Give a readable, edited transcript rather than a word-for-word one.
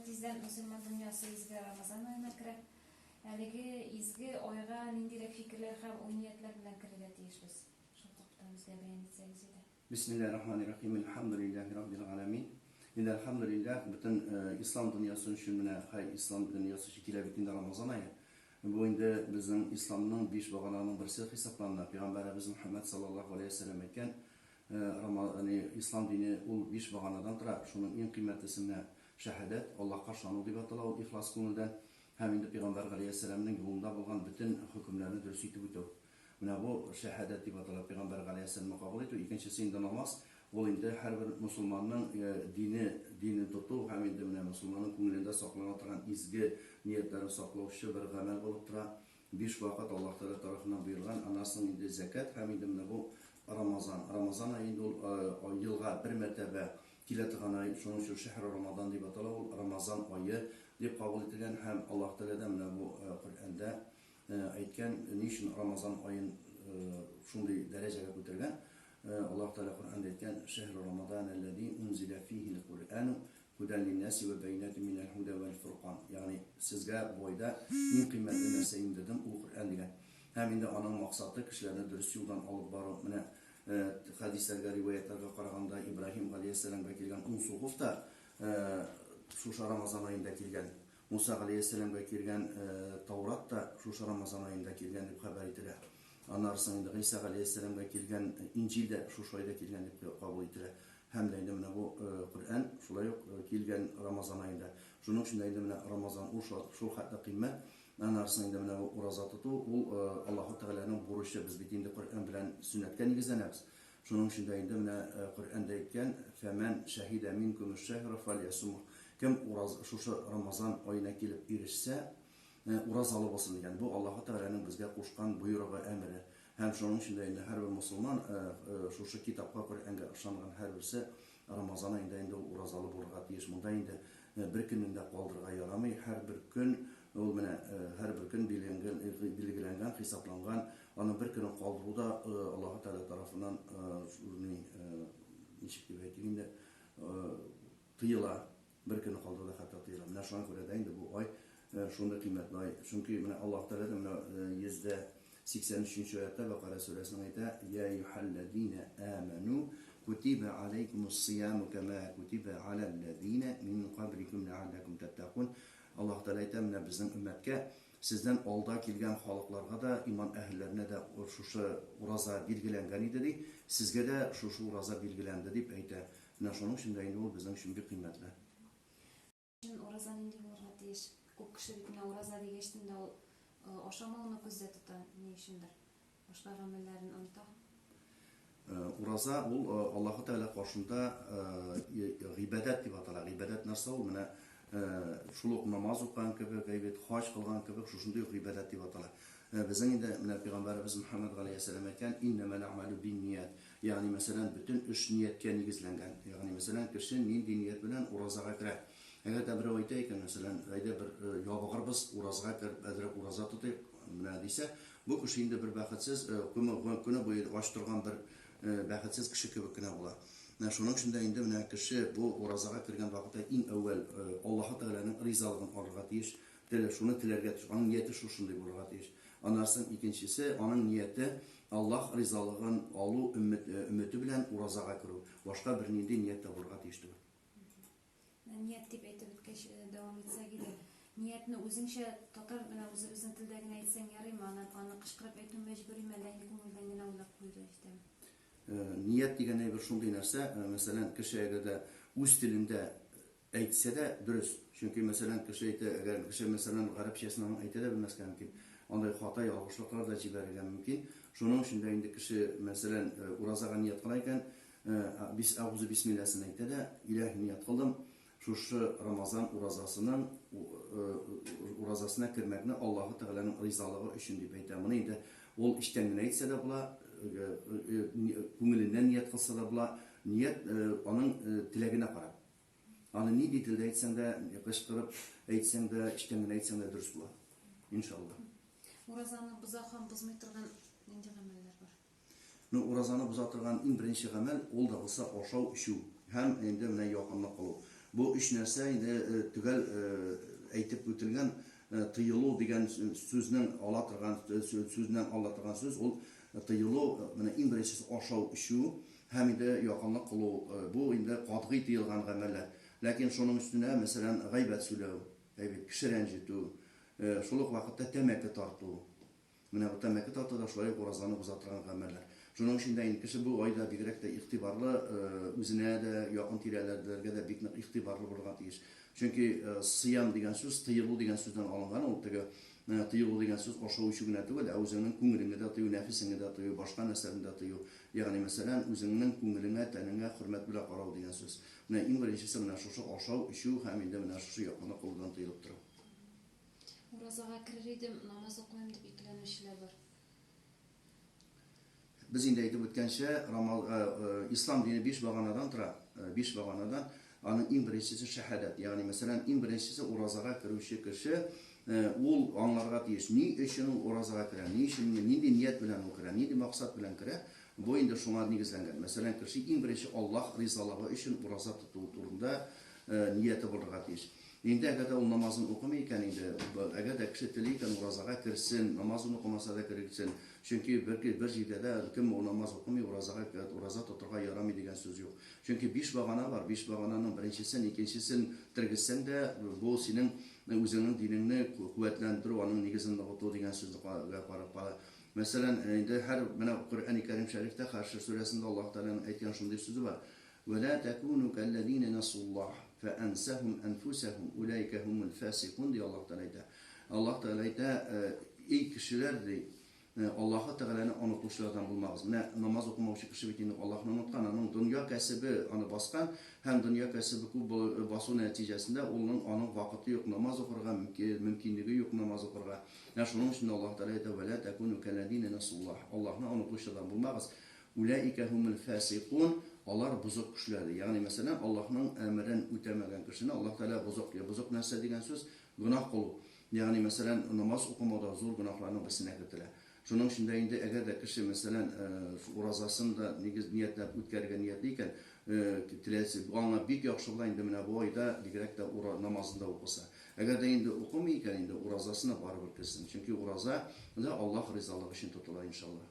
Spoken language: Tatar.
Тиздән мөселман дөньясы изге Рамазан аена керә. Әлеге изге айга ниндирәк фикерләр һәм уй-ниятләр белән керергә тиешбез? Шул хакта безгә бәян итсәгез иде. Бисмиллаһи рахмани рахим, Әлхәмдүлилләһи раббил галәмин. Инде әлхәмдүлилләһ, бөтен ислам дөньясы өчен менә хәй ислам дөньясы өчен килә бит инде Рамазан ае. Бу инде безнең исламның биш багананың берсе хисаплана. Пәйгамбәребез Мөхәммәд саллаллаһу алейһи ва сәлләм әйткән, ислам дине ул биш баганадан тора. Шуның иң кыйммәтлесе менә шәһадәт, Аллаһка ышану дип атала ул ихлас күңелдән. Һәм инде пәйгамбәр галәйһиссәламнең юлында булган бөтен хөкемнәрне дөрес итеп үтәү. Менә бу шәһадәт дип атала, пәйгамбәр галәйһиссәламне кабул итү. Икенчесе инде намаз. Ул инде һәрбер мосылманның дине, динен тоту һәм инде менә мосылманның күңелендә саклана торган изге ниятләрен саклаучы бер гамәл булып тора. Биш вакыт Аллаһ Тәгалә тарафыннан боерган, аннан соң инде зәкят һәм инде менә бу Рамазан. Рамазан ае инде ул елга бер мәртәбә килә торган ай, шуның өчен шәһре Рамадан дип атала ул, Рамазан ае дип кабул ителгән һәм Аллаһ Тәгалә дә менә бу Коръәндә әйткән, ни өчен Рамазан аен шундый дәрәҗәгә күтәргән. Аллаһ Тәгалә Коръәндә әйткән, Шәһру Рамадан әлләзи унзилә фихил Коръәну Һүдән линнәси вә бәйнәтүн минәл һүдә вәл форкан. Ягъни, сезгә бу айда иң кыйммәтле нәрсә иңдердем, ул Коръән дигән. Һәм инде аның максаты, кешеләрне дөрес юлдан алып бару. Менә хәдисләргә, риваятьләргә караганда, Ибраһим галәйһиссәламгә килгән ун сухуф та шушы Рамазан аенда килгән. Муса галәйһиссәламгә килгән Таурат та шушы Рамазан аенда килгән дип хәбәр ителә. Аннары соң инде Гыйса галәйһиссәламгә килгән Инҗил дә шушы айда килгән дип кабул ителә. Һәм дә инде менә бу Коръән шулай ук килгән Рамазан аенда. Шуның өчен дә инде менә Рамазан ул шул хәтле кыйммәт. Аннары инде менә бу ураза тоту, ул Аллаһу Тәгаләнең бурычы. Без бит инде Коръән белән сөннәткә нигезләнәбез. Шуның өчен дә инде менә Коръәндә әйткән, Фәмән шәһидә минкумүш шәһра фальясумһ. Кем ураз шушы Рамазан аена килеп ирешсә, уразалы булсын дигән. Бу Аллаһу Тәгаләнең безгә кушкан боерыгы, әмере. Һәм шуның өчен дә инде һәрбер мосылман шушы китапка, Коръәнгә ышанган һәрберсе Рамазан аенда инде ул уразалы булырга тиеш. Монда инде бер көнен дә калдырырга ярамый. Һәрбер көн ул менә һәрбер көн билгеләнгән, билгеләнгән, хисапланган. Аның бер көнен калдыру да Аллаһу Тәгалә тарафыннан ничек дип әйтик инде, тыела. Бер көнне калдыру да хәтта тыела. Менә шуңа күрә дә инде бу ай шундый кыйммәтле ай. Чөнки менә Аллаһ Тәгалә дә менә 183 нче аятта Бәкара сүрәсенең әйтә, Я әйюһәлләзинә амәнү кутибә аләйкумус сияму кәмә кутибә аләлләзинә мин кабликум ләалләкум тәттәкун. Аллаһ Тәгалә әйтә, менә безнең өммәткә сездән алда килгән халыкларга да, иман әһелләренә дә шушы ураза билгеләнгән иде ди, сезгә дә шушы ураза билгеләнде дип әйтә. Менә шуның өчен дә инде ул безнең өчен бик кыйммәтле. Өчен ураза нинди булырга тиеш? Күп кеше бит менә ураза дигәчтен дә ул ашамауны күздә тота, ни өчендер. Башка гамәлләрен оныта. Ураза ул Аллаһы Тәгалә каршында гыйбадәт дип атала. Гыйбадәт нәрсә ул? Менә шул ук намаз укыган кебек, әйбәт хаҗ кылган кебек, шушындый ук гыйбадәт дип атала. Безнең инде менә пәйгамбәребез Мөхәммәд галәйһиссәлам әйткән, иннәмәл әгъмалу бинният. Ягъни, мәсәлән, бөтен эш нияткә нигезләнгән. Ягъни, мәсәлән, кеше нинди ният белән уразага керә. Әгәр дә берәү әйтә икән, мәсәлән, әйдә бер ябыгырбыз, уразага кереп, әзрәк ураза тотыйк, менә дисә, бу кеше инде бер бәхетсез, көне буе ач торган бер бәхетсез кеше кебек кенә була. Менә шуның өчен дә инде менә кеше бу уразага кергән вакытта иң әүвәл Аллаһы Тәгаләнең ризалыгын алырга тиеш. Теле, шуны теләргә тиеш. Аның нияте шушындый булырга тиеш. Аннан соң икенчесе, аның нияте Аллаһ ризалыгын алу өмете белән уразага керү. Башка бернинди ният тә булырга тиеш түгел. Менә ният дип әйтеп үткәч, дәвам итсәк иде. Ниятне үзеңчә татар, менә үзебезнең телдә генә әйтсәң ярыймы, аны, аны кычкырып әйтү мәҗбүриме, әллә инде күңелдән генә уйлап кую да җитәме? Ният дигән әйбер шундый нәрсә, мәсәлән, кеше әгәр дә үз телендә Әйтсә дә дөрес. Чөнки, мәсәлән, кеше әйтә, әгәр кеше, мәсәлән, гарәпчәсен аның әйтә дә белмәскә мөмкин. Андай хата, ялгышлыклар да җибәрергә мөмкин. Шуның өчен дә инде кеше, мәсәлән, уразага ният кыла икән, бис әгъузу бисмилласын әйтә дә, илаһи ният кылдым, шушы Рамазан уразасының уразасына кермәкне Аллаһы Тәгаләнең ризалыгы өчен дип әйтә. Моны инде ул эчтән генә әйтсә дә була, күңеленнән ният кылса да була. Ният аның теләгенә карап. Аны нинди телдә әйтсәң дә, кычкырып әйтсәң дә, эчтән генә әйтсәң дә дөрес була. Иншалла. Уразаны боза һәм бозмый торган нинди гамәлләр бар? Ну, уразаны боза торган иң беренче гамәл, ул да булса ашау, эчү һәм инде менә якынлык кылу. Бу өч нәрсә инде төгәл әйтеп үтелгән тыелу дигән сүзнең ала торган сүзнең ала торган сүз ул тыелу, менә иң беренчесе ашау, эчү һәм инде якынлык кылу, бу инде катгый тыелган гамәлләр. Ләкин шуның өстенә, мәсәлән, гайбәт сөйләү, әйбит, кеше рәнҗетү, шул ук вакытта тәмәке тарту. Менә бу тәмәке тарту да шулай ук уразаны боза торган гамәлләр. Шуның өчен дә инде кеше бу айда бигрәк тә игътибарлы, үзенә дә, якын тирәләргә дә бик нык игътибарлы булырга тиеш. Чөнки сыям дигән сүз тыелу дигән сүздән алынган, ул теге тыелу дигән сүз ашау-эчү генә түгел, ә үзеңнең күңелеңне дә тыю, нәфесеңне дә тыю, башка нәрсәләрне дә тыю. Ягъни, мәсәлән, үзеңнең күңелеңә, тәнеңә хөрмәт белән карау дигән сүз. Менә иң беренчесе менә шушы ашау, эчү һәм инде менә шушы якынлык кылудан тыелып тору. Уразага керер идем, намаз укымыйм дип икеләнүчеләр бар. Без инде әйтеп үткәнчә, ислам дине биш баганадан тора, биш баганадан. Аның иң беренчесе шәһадәт. Ягъни, мәсәлән, иң беренчесе уразага керүче кеше, ул аңларга тиеш, ни өчен ул уразага керә, ни өчен, нинди ният белән ул керә, нинди максат белән керә. Бу инде шуңа нигезләнгән. Мәсәлән, кеше иң беренче Аллаһ ризалыгы өчен ураза тоту турында нияте булырга тиеш. Инде әгәр дә ул намазын укымый икән инде, әгәр дә кеше тели икән, уразага керсен, намазын укымаса да керсен. Чөнки бер, бер җирдә дә кем намаз укымый, уразага ураза тотырга ярамый дигән сүз юк. Чөнки биш багана бар, биш багананың беренчесен, икенчесен тергезсәң дә, бу синең үзеңнең динеңне куәтләндерү, аның нигезен ныгыту дигән сүзгә карап кала. Мәсәлән, инде һәр менә Коръәни Кәрим шәрифтә Хәшр сүрәсендә Аллаһ Тәгаләнең әйткән шундый сүзе бар: Вә лә тәкүнү кәлләзинә нәсуллаһ, фәәнсәһүм әнфүсәһүм, уләикә һумул фәсикун, ди Аллаһ Тәгалә әйтә. Аллаһ Тәгалә әйтә, Эй кешеләр, ди, Аллаһы Тәгаләне онытучылардан булмагыз. Менә намаз укымаучы кеше бит инде Аллаһны оныткан, аның дөнья кәсебе аны баскан һәм дөнья кәсебе күп басу нәтиҗәсендә улның аның вакыты юк намаз укырга, мөмкинлеге юк намаз укырга. Менә шуның өчен Аллаһ Тәгалә әйтә, Вә лә тәкүнү кәлләзинә нәсуллаһ, Аллаһны онытучылардан булмагыз. Үләикә һумул фәсикун, алар бозык кешеләр, ди. Ягъни мәсәлән, Аллаһның әмерен үтәмәгән кешене Аллаһ Тәгалә бозык ди. Бозык нәрсә дигән сүз? Гөнаһ кылу. Ягъни мәсәлән, намаз укымау да зур гөнаһларның берсенә кертелә. Шуның өчен дә инде әгәр дә кеше, мәсәлән, уразасын да нигез ниятләп үткәрергә ниятли икән, теләсә, аңа бик яхшы була инде менә бу айда бигрәк тә намазын да укыса. Әгәр дә инде укымый икән, инде уразасына барыбер керсен. Чөнки ураза да Аллаһ ризалыгы өчен тотыла, иншаллаһ.